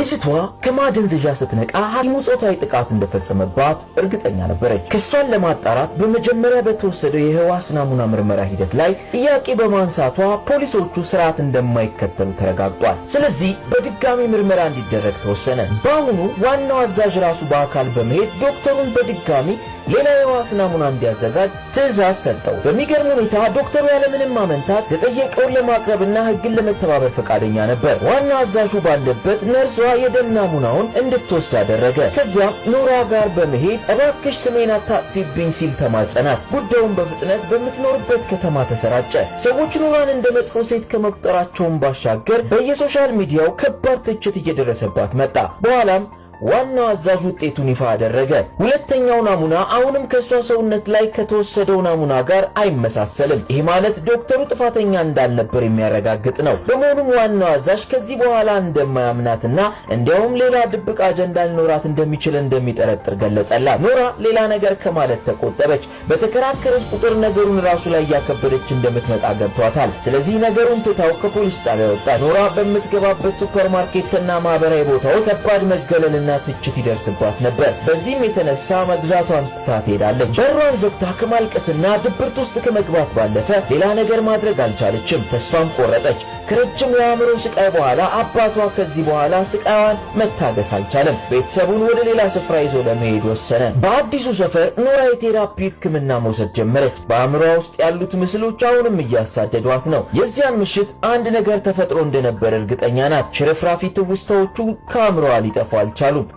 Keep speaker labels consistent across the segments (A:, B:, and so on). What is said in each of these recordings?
A: ልጅቷ ከማደንዘዣ ስትነቃ ሐኪሙ ጾታዊ ጥቃት እንደፈጸመባት እርግጠኛ ነበረች። ክሷን ለማጣራት በመጀመሪያ በተወሰደው የህዋስ ናሙና ምርመራ ሂደት ላይ ጥያቄ በማንሳቷ ፖሊሶቹ ስርዓት እንደማይከተሉ ተረጋግጧል። ስለዚህ በድጋሚ ምርመራ እንዲደረግ ተወሰነ። በአሁኑ ዋናው አዛዥ ራሱ በአካል በመሄድ ዶክተሩን በድጋሚ ሌላ የህዋስ ናሙና እንዲያዘጋጅ ትዕዛዝ ሰጠው። በሚገርም ሁኔታ ዶክተሩ ያለምንም ማመንታት የተጠየቀውን ለማቅረብና ህግን ለመተባበር ፈቃደኛ ነበር። ዋና አዛዡ ባለበት ነርሷ የደም ናሙናውን እንድትወስድ አደረገ። ከዚያም ኖራ ጋር በመሄድ እባክሽ ስሜን አታጥፊብኝ ሲል ተማጸናት። ጉዳዩን በፍጥነት በምትኖርበት ከተማ ተሰራጨ። ሰዎች ኖራን እንደ መጥፎ ሴት ከመቁጠራቸውን ባሻገር በየ social media ው ከባድ ትችት እየደረሰባት መጣ። በኋላም ዋናው አዛዥ ውጤቱን ይፋ አደረገ። ሁለተኛው ናሙና አሁንም ከሷ ሰውነት ላይ ከተወሰደው ናሙና ጋር አይመሳሰልም። ይህ ማለት ዶክተሩ ጥፋተኛ እንዳልነበር የሚያረጋግጥ ነው። በመሆኑም ዋናው አዛዥ ከዚህ በኋላ እንደማያምናትና እንዲያውም ሌላ ድብቅ አጀንዳ ሊኖራት እንደሚችል እንደሚጠረጥር ገለጸላት። ኖራ ሌላ ነገር ከማለት ተቆጠበች። በተከራከረች ቁጥር ነገሩን ራሱ ላይ እያከበደች እንደምትመጣ ገብቷታል። ስለዚህ ነገሩን ትታው ከፖሊስ ጣቢያ ወጣ። ኖራ በምትገባበት ሱፐርማርኬትና ማህበራዊ ቦታዎች ከባድ መገለልና ትችት ይደርስባት ነበር። በዚህም የተነሳ መግዛቷን ትታ ትሄዳለች። በሯን ዘግታ ከማልቀስና ድብርት ውስጥ ከመግባት ባለፈ ሌላ ነገር ማድረግ አልቻለችም። ተስፋም ቆረጠች። ከረጅም የአእምሮ ስቃይ በኋላ አባቷ ከዚህ በኋላ ስቃዋን መታገስ አልቻለም። ቤተሰቡን ወደ ሌላ ስፍራ ይዞ ለመሄድ ወሰነ። በአዲሱ ሰፈር ኖራ የ therapy ሕክምና መውሰድ ጀመረች። በአእምሯ ውስጥ ያሉት ምስሎች አሁንም እያሳደዷት ነው። የዚያን ምሽት አንድ ነገር ተፈጥሮ እንደነበር እርግጠኛ ናት። ሽርፍራፊ ትውስታዎቹ ከአእምሯ ሊጠፉ አልቻሉም።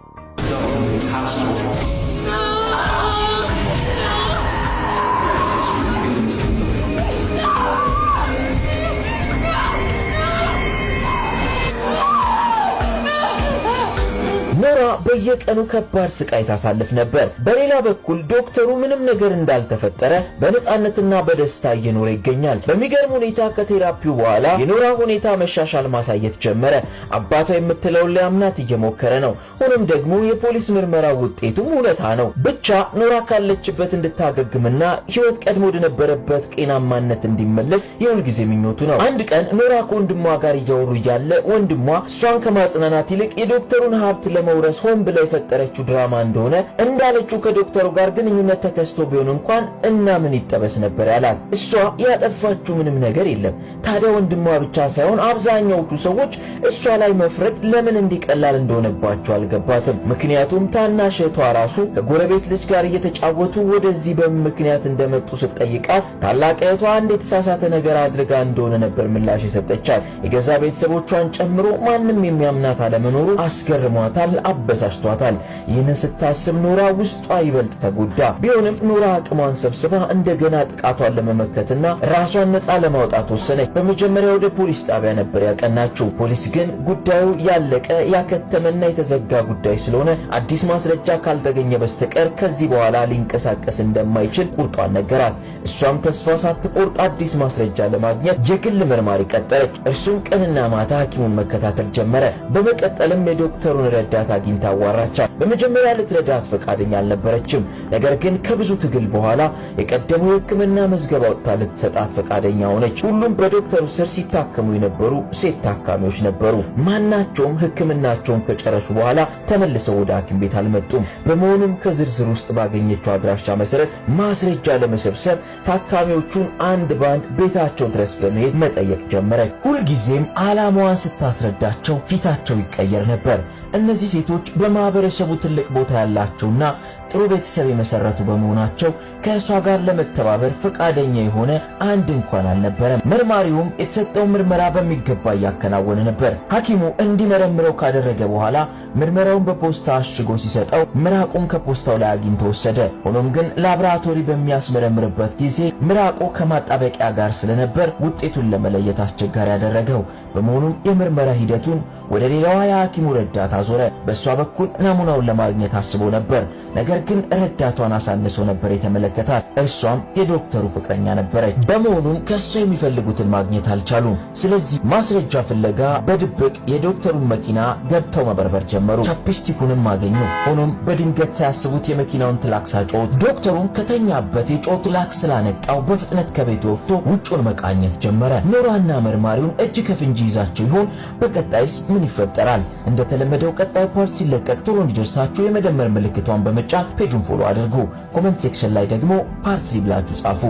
A: ኖራ በየቀኑ ከባድ ስቃይ ታሳልፍ ነበር። በሌላ በኩል ዶክተሩ ምንም ነገር እንዳልተፈጠረ በነጻነትና በደስታ እየኖረ ይገኛል። በሚገርም ሁኔታ ከ therapy ው በኋላ የኖራ ሁኔታ መሻሻል ማሳየት ጀመረ። አባቷ የምትለውን ሊያምናት እየሞከረ ነው። ሆኖም ደግሞ የፖሊስ ምርመራ ውጤቱም እውነታ ነው። ብቻ ኖራ ካለችበት እንድታገግምና ሕይወት ቀድሞ ወደነበረበት ጤናማነት እንዲመለስ የሁልጊዜ ምኞቱ ነው። አንድ ቀን ኖራ ከወንድሟ ጋር እያወሩ እያለ ወንድሟ እሷን ከማጽናናት ይልቅ የዶክተሩን ሀብት ለመውረስ ሆን ብላ የፈጠረችው ድራማ እንደሆነ እንዳለችው ከዶክተሩ ጋር ግንኙነት ተከስቶ ቢሆን እንኳን እና ምን ይጠበስ ነበር ያላት። እሷ ያጠፋችው ምንም ነገር የለም። ታዲያ ወንድሟ ብቻ ሳይሆን አብዛኛዎቹ ሰዎች እሷ ላይ መፍረድ ለምን እንዲቀላል እንደሆነባቸው አልገባትም። ምክንያቱም ታናሽ እህቷ ራሱ ከጎረቤት ልጅ ጋር እየተጫወቱ ወደዚህ በምን ምክንያት እንደመጡ ስትጠይቃት ታላቅ እህቷ አንድ የተሳሳተ ነገር አድርጋ እንደሆነ ነበር ምላሽ የሰጠቻት። የገዛ ቤተሰቦቿን ጨምሮ ማንም የሚያምናት አለመኖሩ አስገርሟታል፣ አበሳጭቷታል። ይህንን ስታስብ ኖራ ውስጧ ይበልጥ ተጎዳ። ቢሆንም ኖራ አቅሟን ሰብስባ እንደገና ጥቃቷን ለመመከትና ራሷን ነፃ ለማውጣት ወሰነች። በመጀመሪያ ወደ ፖሊስ ጣቢያ ነበር ያቀናችው። ፖሊስ ግን ጉዳዩ ያለቀ ያከተመና የተዘጋ ጉዳይ ስለሆነ አዲስ ማስረጃ ካልተገኘ በስተቀር ከዚህ በኋላ ሊንቀሳቀስ እንደማይችል ቁርጧን ነገራት። እሷም ተስፋ ሳትቆርጥ አዲስ ማስረጃ ለማግኘት የግል መርማሪ ቀጠረች። እርሱም ቀንና ማታ ሐኪሙን መከታተል ጀመረ። በመቀጠልም የዶክተሩን ረዳት አግኝታ አዋራቻት። በመጀመሪያ ልትረዳት ፈቃደኛ አልነበረችም። ነገር ግን ከብዙ ትግል በኋላ የቀደመው የሕክምና መዝገብ አውጥታ ልትሰጣት ፈቃደኛ ሆነች። ሁሉም በዶክተሩ ስር ሲታከሙ የነበሩ ሴት ታካሚዎች ነበሩ። ማናቸውም ሕክምናቸውን ከጨረሱ በኋላ ተመልሰው ወደ ሐኪም ቤት አልመጡም። በመሆኑም ከዝርዝር ውስጥ ባገኘችው አድራሻ መሰረት ማስረጃ ለመሰብሰብ ታካሚዎቹን አንድ ባንድ ቤታቸው ድረስ በመሄድ መጠየቅ ጀመረች። ሁልጊዜም ዓላማዋን ስታስረዳቸው ፊታቸው ይቀየር ነበር። እነዚህ ሴቶች በማህበረሰቡ ትልቅ ቦታ ያላቸውና ጥሩ ቤተሰብ የመሰረቱ በመሆናቸው ከእርሷ ጋር ለመተባበር ፈቃደኛ የሆነ አንድ እንኳን አልነበረም። መርማሪውም የተሰጠው ምርመራ በሚገባ እያከናወነ ነበር። ሐኪሙ እንዲመረምረው ካደረገ በኋላ ምርመራውን በፖስታ አሽጎ ሲሰጠው ምራቁን ከፖስታው ላይ አግኝቶ ወሰደ። ሆኖም ግን ላብራቶሪ በሚያስመረምርበት ጊዜ ምራቁ ከማጣበቂያ ጋር ስለነበር ውጤቱን ለመለየት አስቸጋሪ ያደረገው። በመሆኑም የምርመራ ሂደቱን ወደ ሌላዋ የሐኪሙ ረዳት አዞረ። በእሷ በኩል ናሙናውን ለማግኘት አስቦ ነበር። ነገር ግን ረዳቷን አሳንሶ ነበር የተመለከታት። እሷም የዶክተሩ ፍቅረኛ ነበረች። በመሆኑም ከእሷ የሚፈልጉትን ማግኘት አልቻሉም። ስለዚህ ማስረጃ ፍለጋ በድብቅ የዶክተሩን መኪና ገብተው መበርበር ጀመሩ። Chapstick ኡንም አገኙ። ሆኖም በድንገት ሳያስቡት የመኪናውን ክላክስ አጮሁት። ዶክተሩን ከተኛበት የጮኸው ክላክስ ስላነቃው በፍጥነት ከቤቱ ወጥቶ ውጩን መቃኘት ጀመረ። ኖራና መርማሪውን እጅ ከፍንጅ ይዛቸው ይሆን? በቀጣይስ ምን ይፈጠራል? እንደተለመደው ቀጣይ part ሲለቀቅ ቶሎ እንዲደርሳችሁ የመደመር ምልክቷን በመጫን page ኡን follow አድርጉ። Comment section ላይ ደግሞ part 3 ብላችሁ ጻፉ።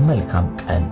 A: መልካም ቀን።